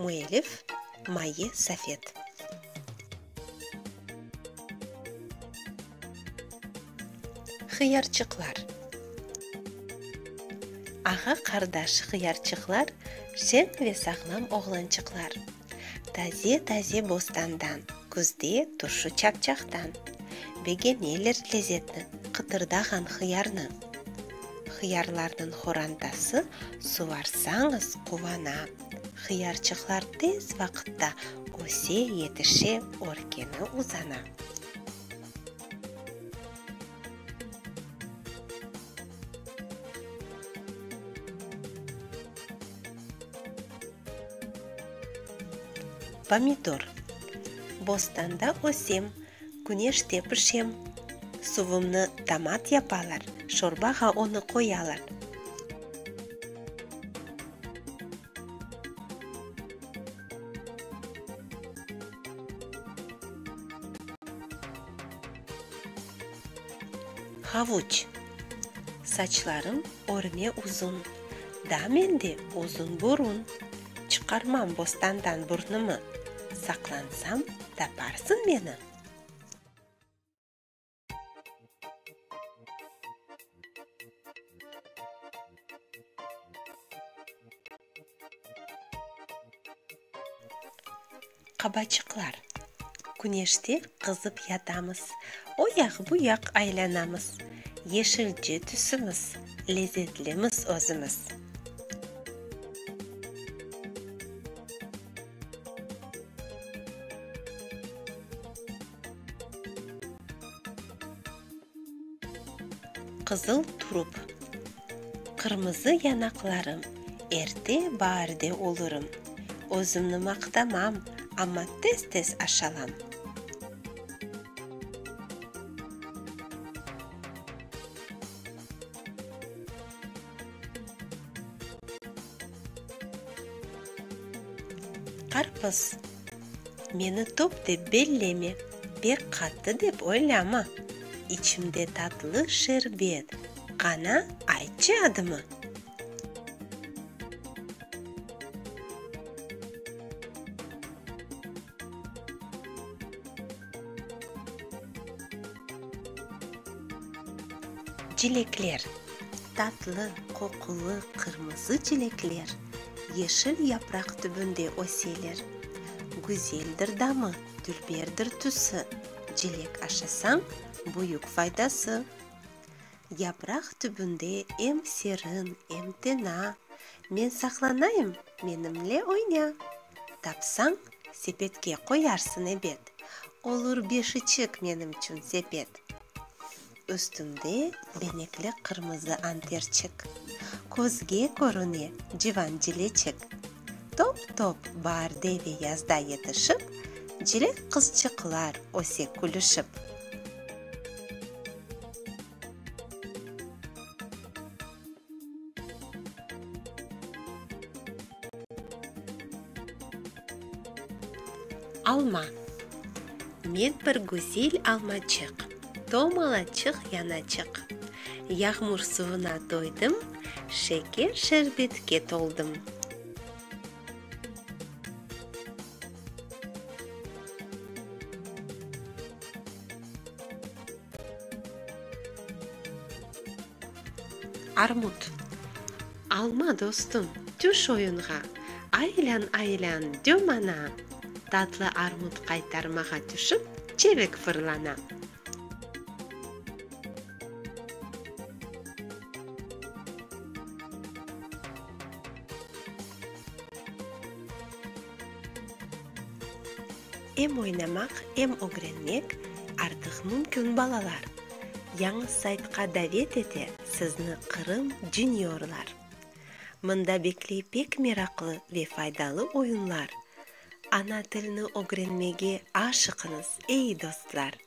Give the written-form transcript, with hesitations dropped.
Müellif, Maye Safet. Hıyarçıqlar. Ağa-qardaş hıyarçıqlar şeñ ve sağlam oğlançıqlar. Taze-taze bostandan, küzde turşu çapçaqtan. Begeneler lezetni, qıtırdağan hıyarnı. Hıyarlarnıñ horantası suvarsañız quvana. Hıyarçıqlar tez vaqıtta öse, yetişe, örkeni uzana. Pomidor. Bostanda ösem, küneşte pişem. Suvumnı tomat yapalar, şorbağa onı qoyalar. Havuç. Saçlarım örme uzun, Da mende uzun burun. Çıqarmam bostandan burnumı, Saqlansam, taparsıñ meni. Qabaçıqlar. Küneşte qızıp yatamız, O yaq-bu yaq aylanamız. Yeşilce tüsümiz, Lezetlimiz özümiz. Qızıl turup. Qırmızı yanaqlarım, Erte baarde olurım. Özümni maqtamam, Amma tez-tez aşalam. Qarpız. Meni top dep belleme, pek qattı dep oylama. İçimde tatlı şerbet, qana, aytçı adımı? Cilekler. Tatlı, qoqulı, qırmızı cilekler yeşil yapraq tübünde öseler. Güzeldir damı, dülberdir tüsü, cilek aşasañ, büyük faydası. Yapraq tübünde em serin, em tena, Men saqlanayım, menimle oyna. Tapsañ, sepetke qoyarsıñ ebet, Olur beşiçik menimçün sepet. Üstümde benekli qırmızı anterçik, Közge körüne civan cileçik. Top-top baarde ve yazda yetişip, Cilek qızçıqlar öse külüşip. Alma. Men bir güzel almaçıq, Tomalaçıq yanaçıq. Yağmur suvuna toydım, Şeker şerbetke toldım. Armut. Alma, dostum, tüş oyunğa, Aylan-aylan, döm ana! Tatlı armut qaytarmağa tüşip, çevik fırlana. Em oynamaq, em ögrenmek artıq mümkün, balalar! Yañı saytqa davet ete sizni Qırım Juniorlar! Mında bekley pek meraqlı ve faydalı oyunlar. Ana tilni ögrenmege aşıqıñız, ey dostlar!